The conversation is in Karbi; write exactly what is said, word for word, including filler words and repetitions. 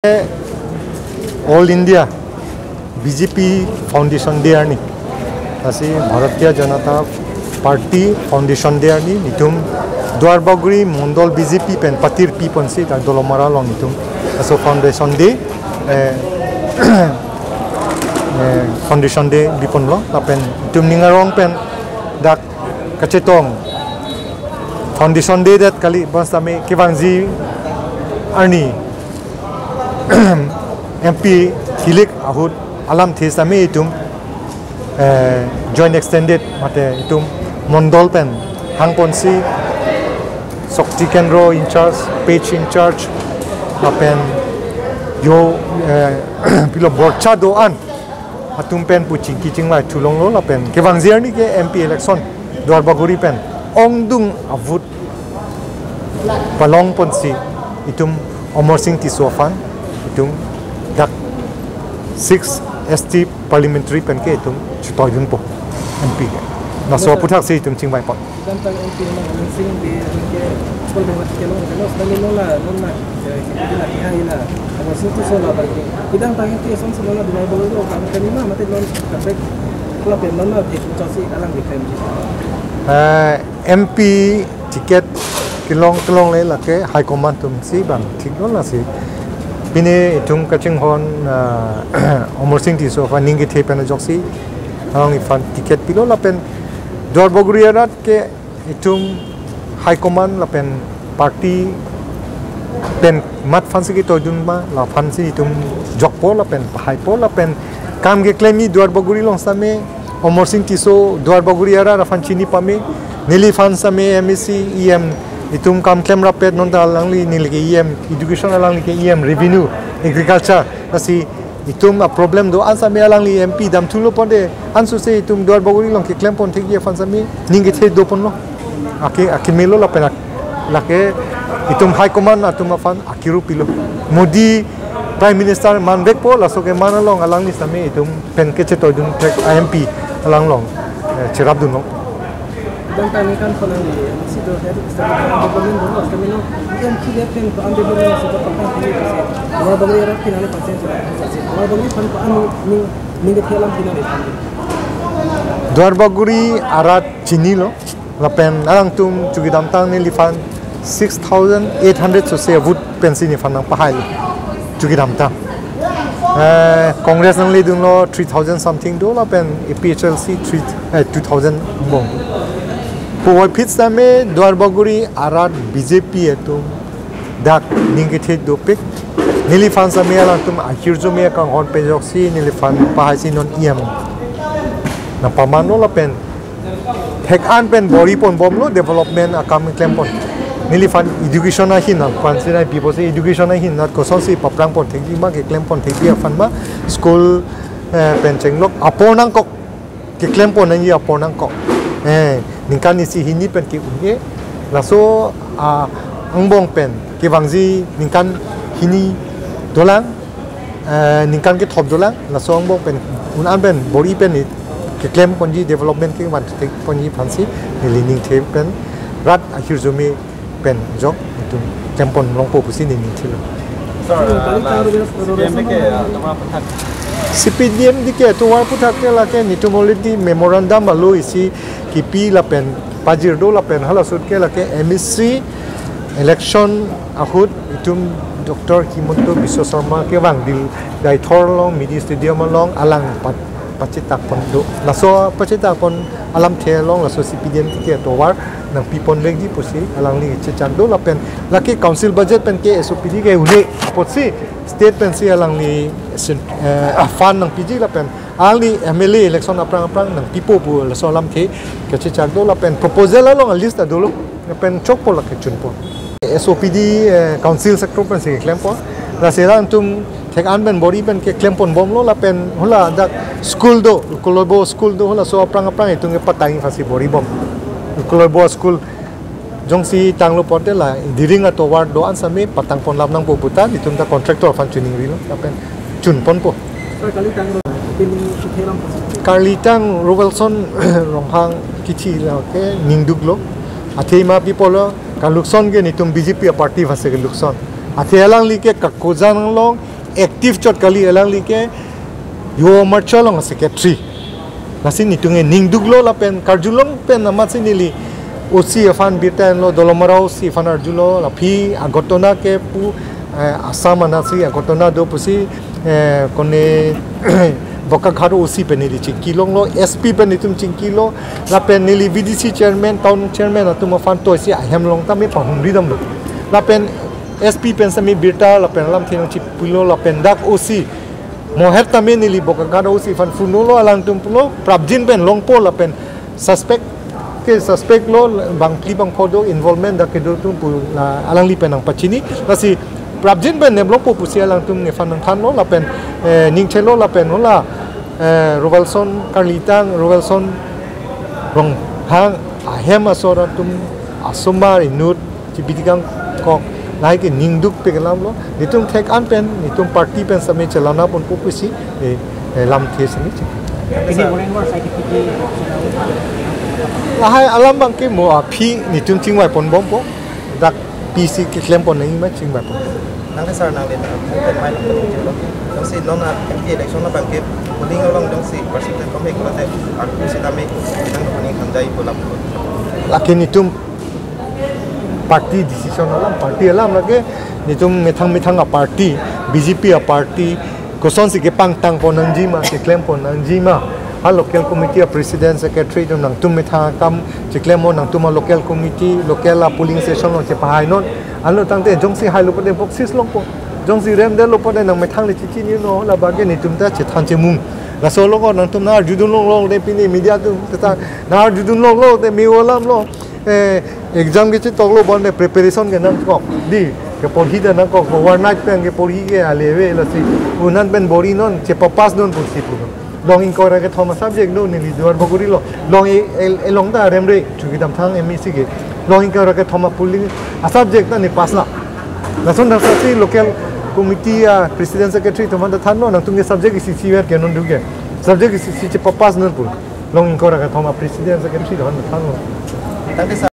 All India B J P Foundation Day arni. Lasi Bharatiya Janata Party Foundation Day arni itum Duarbagori Mondol B J P pen patir pi ponsi ta Dolamara along itum laso Foundation Day, eh, eh, Foundation Day bi ponlo lapen itum ning arong pen dak kachetong Foundation Day det kali bonsitame kevangji arni M P kilik ahut alamthe sitame itum, eh, joint extended mate itum mondol pen hang ponsi Shakti Kendro in charge, page in charge, lapen yo, eh, pilo borcha do-an atum pen pu chingki chingvai thulonglo lapen kevangji arni ke M P election Duarbagori pen ongdung a-vote palong ponsi itum Amarsing Tisso aphan itum dak six S T parliamentary pen ke itum chetoidunpo M P ke. Laso aputhaksi itum chingvai pon. Dam tang M P na Amarsing Tisso ke pol bema ke long ke long sitame long la long la, eh, kita kihang ina. Amarsing Tisso la bagi. Idang tang M P song song la dunai bolo lo kam kani ma mate long kaprek kula pen long la thek chasi alang di krem ji. Eh, M P ticket kelong kelongle lake High Command atumsi bang thiklo lasi. Pini itum kachinghon, ah, Amarsing Tisso aphan ning kethe pen ajoksi alangli aphan ticket pilo lapen Duarbagori arat ke itum High Command lapen party pen mat aphansi ketoidun ma, la aphansi itum jokpo lapen pahaipo lapen kam keklemji Duarbagori along sitame Amarsing Tisso Duarbagori arat aphan chini pame, neliphan sitame M A C, E M, itum kam klem rapet non ta alangli neli ke E M education, alangli ke E M revenue, agriculture, lasi itum a-problem do-an sitame alangli M P damthulo ponte ansose itum Duarbagori along keklem pon thekji aphan sitame ning kethe do ponlo. Ake, akemelo lapen ak-, lake itum High Command atum aphan akiru pilo. Modi Prime Minister manvekpo, laso keman along alangli sitame itum pen kechetoidun thek a-M P alang along, eh, cherapdunlo. Dam tang ningkan pon ani, si do head, government do, government do, M P le pen ko ande beri si do pangkang tinggi si. Duarbagori arat pinane pasen si, si. Duarbagori aphan ko anu ning, ning kethe alam pinane. Duarbagori arat chinilo, lapen alangtum chukidamtang neliphan six thousand eight hundred sose a-vote pensi neliphan nangpahailo. Chukidamtang. Eh, Congress nangledunlo three thousand something do lapen A P H L C three, eh, two thousand angbong. Puvoiphit sitame Duarbagori arat B J P atum dak ning kethe dopik. Neliphan sitame alangtum ahirjume akanghon pejoksi neliphan pahaisi non E M nangpamanlo lapen thek-an pen bor-i ponbomlo, development akam klem pon. Neliphan education ahin aphan si nangpipo si education ahin nat kosonsi paprang pon thekji ma keklem pon thekji aphan ma school, eh, pen chenglok apor nangkok keklem pon nangji apor nangkok. Eh, ningkan isi hini pen ke-un-e laso, ah, angbong pen kevangji ningkan hini dolang, eh, ningkan kethom dolang, laso angbong pen un-an pen bor-i pen ni keklem ponji development kevan thek ponji aphansi neli ningthe pen rat ahirjume pen jok itum klem pon longpo pusi neli ningthelo. Sir, uh, la C P D M D K, uh, tovar aphuthak. C P D M D K tovar aphuthak ke lake netum already memorandum alo isi kipi lapen pajir do lapen hala ahut ke lake M A C election ahut itum Doctor Himanta Biswa Sarma kevang Dil Deithor along Mini Stadium along alang pat pachetak pon do. Laso pachetak pon alamthe along laso C P D M D K tovar nangpi ponvekji pusi alangli chechak do lapen lake council budget pen ke S O P D ke un-e apotsi state pensi alangli, eh, fund nangpiji lapen alangli M L A election aphrang aphrang nangpipo pu laso alamthe kechechak do lapen proposal along a-list ta dolo lapen chokpo lake chunpo. S O P D, eh, council sector pensi keklem pon. Lasi alangtum thek-an pen bor-i pen keklem ponbomlo lapen hala dak school do, Ukoloibo school do, halaso aphrang aphrang itum kepatang aphansi bor-i bom. Ukoloibo school jongsi tanglo ponte la diring atovar do-an sitame patang pon lam nangpo puta itum ta contractor aphan chiningrilo lapen chun ponpo. Sir, kalitang ro, building si thelam pon. Kalitang Robertson Ronghang kithi lake ningduklo. Athema pi pulo, kalukson ke netum B J P party aphansi kalukson. Athe alangli ke Kakojan along Active chot kali, alangli ke Yuva Morcha along secretary. Lasi netum ke ningduklo lapen karjulong pen amatsi neli O C aphan birta enlo, Dolamara O C aphan arjulo, la aphi aghotona ke pu, eh, Assam anatsi aghotona do pusi, eh, kone Bokakhat O C pen neli chingki longlo, S P pen netum chingkilo, lapen neli V D C chairman, town chairman atum aphan toisi ahem along tame pahumri damlo. Lapen S P pen sami birta lapen alamthe nangchipulo lapen dak O C moher tame neli Bokakhat O C aphan phone lo, alangtum pulo prapjin pen longpo lapen suspect ke suspect lo, bangphli bangpho do involvement dak kedo atum pu la alangli pen nangpachini. Lasi prapjin pen neplongpo pusi alangtum nephan nangthanlo lapen, eh, ningchelo lapen hala, eh, Robalson Karlitang, Robalson Ronghang ahem asor atum asomar inut chibidi kangkok lahai ke ningduk pek alamlo, netum thek an pen netum party pen sami chelana ponpo pusi, eh, eh, lamthe sami che. Ini orang luar saya kepikir. Lahai alam abang ke mo aphi netum chingvai ponbompo, dak P C keklem pon nangji ma chingvai pon. Nang sir nang le nang pen mai nang pen jelo. Jongsi non a M P election abang ke polling along jongsi percentage kami kalau saya aku sih kami nang kami kan jai bola. Lake netum party decision alam, party alam lake netum methang methang a party, B J P a party, kosonsi kepangtang pon nangji ma, keklem pon nangji ma. Ha local committee a president, secretary atum nangtum methang akam cheklemnon, nangtum a local committee, local a polling station along chepahainon. Anlo tangte jongsi hailo pute boksis longpo. Jongsi remdetlo pute nang methang le chichinino, la abang ke netum ta chethan chemung. Laso along nangtum nang arjudun longlo te pini media atum ta nang arjudun longlo te me-o alamlo. Eh, exam kechetoklo bonta preparation ke nangkok. Di, keporhi ta nangkok, overnight pen keporhi ke ale ave lasi. Unan pen bor-inon, chepapass non pusi pu. Long ingkoi ra kethom a subject do neli Duarbagori lo. Long e, e, elong ta remre, chu kedamtang M E C ke. Long ingkoi ra kethom a polling a subject ta ne pass la. Lason dak si local committee a president secretary atum aphan ta thanlo, nangtum ke subject isi isi ver ke non du ke. Subject isi isi chepapass non pu. Long ingkoi ra kethom a president secretary atum aphan ta thanlo. Thank you, sir.